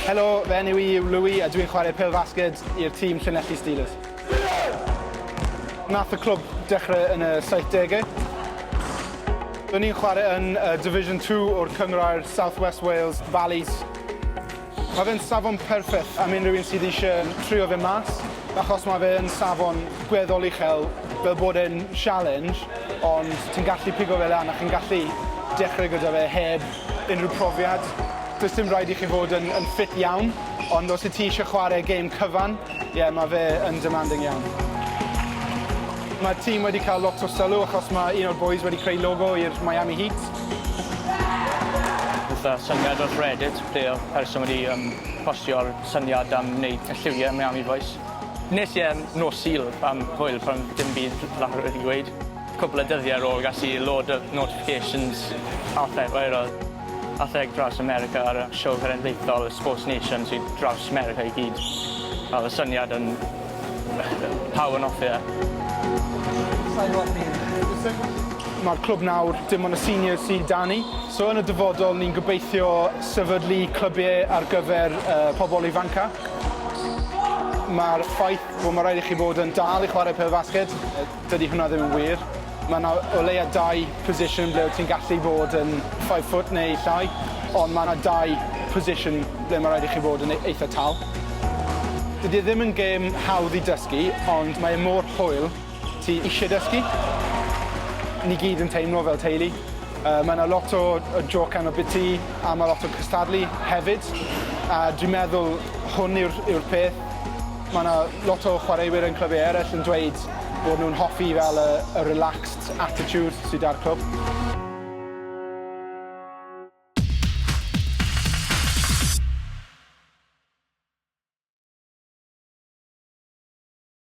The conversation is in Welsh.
Helo, fy enw i yw Louis a dwi'n chwarae pêl-fasged i'r tîm Llanelli Steelers. Nath y clwb dechrau yn y 70au. O'n i'n chwarae yn Division 2 o'r cynghrair South West Wales Valleys. Mae fe'n safon perffaith am unrhyw un sydd eisiau trio fe mas, achos mae fe yn safon gweddol uchel, fel bod e'n challenge, ond ti'n gallu pigo fe lan a chi'n gallu dechrau gyda fe heb unrhyw profiad. Does dim rhaid i chi fod yn, yn ffit iawn, ond os wyt ti eisiau chwarae gêm cyfan, ie, yeah, mae fe yn demanding iawn. Mae'r tîm wedi cael lot o sylw achos mae un o'r boys wedi creu logo i'r Miami Heat. Fatha syniad off Reddit ble o'dd person wedi yym postio'r syniad am wneud y lliwie Miami Vice. Nes i e nos Sul am hwyl pan dim byd lawr wedi gweud. Cwpwl o dyddie ar ôl gas i load o notifications ath e viral. Ath e draws America ar y sioe cenedlaethol Sports Nation sy draws America i gyd. A o'dd y syniad yn pawb yn offi e. Mae'r clwb nawr, dim ond y seniors sydd 'da ni. So yn y dyfodol ni'n gobeithio sefydlu clybiau ar gyfer uh, pobl ifanca. Mae'r ffaith bod mae rhaid i chi fod yn dal i chwarae pêl-fasged, dydy hwnna ddim yn wir. Mae 'na o leia dau position ble wyt ti'n gallu bod yn 5 foot neu llai, ond mae 'na dau position ble mae rhaid i chi fod yn eitha tal. Dydy e ddim yn gêm hawdd i dysgu, ond mae e mor hwyl, ti isie dysgu. Ni gyd yn teimlo fel teulu. Mae 'na lot o jocan obiti a ma' lot o cystadlu hefyd, a dwi'n meddwl hwn yw'r yw'r peth. Mae 'na lot o chwaraewyr yn clybiau eraill yn dweud bod nhw'n hoffi fel y relaxed attitude sydd 'da'r clwb.